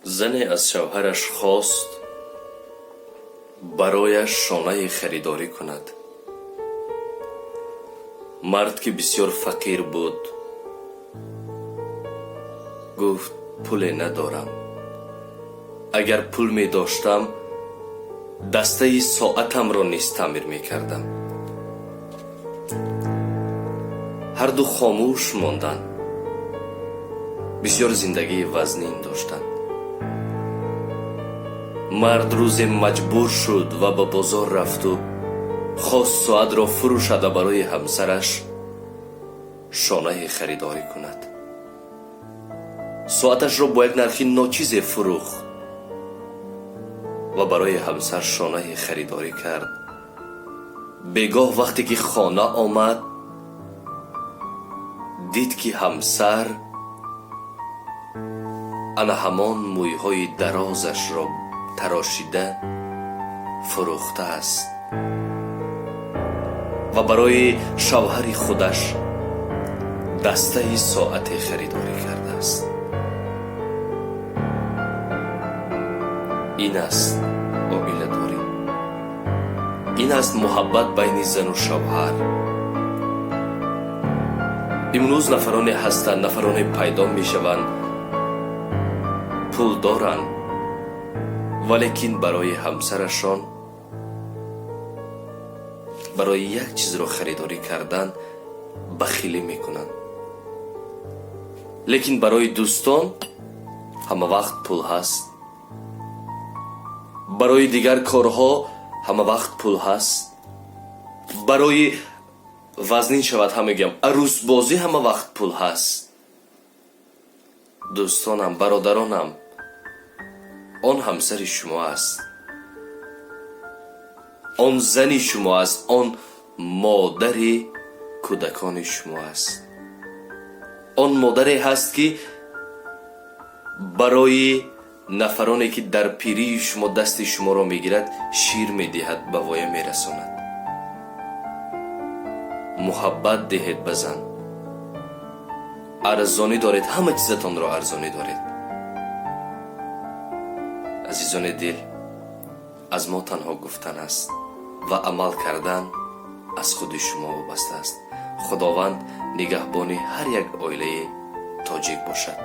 Зане аз шавҳараш хост, барояш шонае харидорӣ кунад. Мард, ки бисёр фақир буд, гуфт: «Пуле надорам. Агар пул медоштам, дастаи соатамро низ таъмир мекардам». Ҳарду хомӯш монданд. Бисёр зиндагии вазнин доштанд. Мард рӯзе маҷбур шуд ва ба бозор рафту хост соатро фурӯшад ва барои ҳамсараш шонае харидорӣ кунад. Соаташро бо як нархи ночизе фурӯхт ва барои ҳамсар шонае харидорӣ кард. Бегоҳ, вақте ки хона омад, дид, ки ҳамсар ана ҳамон мӯйҳои дарозашро тарошида фурӯхтааст ва барои шавҳари худаш дастаи соате харидорӣ кардааст. Ин аст оиладорӣ, ин аст муҳаббат байни зану шавҳар. Имрӯз нафароне ҳастанд, нафароне пайдо мешаванд, пул доранд, валекин барои ҳамсарашон барои як чизро харидорӣ кардан бахилӣ мекунанд, лекин барои дӯстон ҳама вақт пул ҳаст, барои дигар корҳо ҳама вақт пул ҳаст, барои вазнин шавад ҳам мегӯям, арӯсбозӣ ҳама вақт пул ҳаст. Дӯстонам, бародаронам, он ҳамсари шумо аст, он зани шумо аст, он модари кӯдакони шумо аст, он модаре ҳаст, ки барои нафароне, ки дар пирии шумо дасти шуморо мегирад, шир медиҳад, ба воя мерасонад. Муҳаббат диҳед ба зан, арзонӣ доред, ҳама чизатонро арзонӣ доред. Азизони дил, аз мо танҳо гуфтан аст ва амал кардан аз худи шумо вобаста аст. Худованд нигаҳбони ҳар як оилаи тоҷик бошад.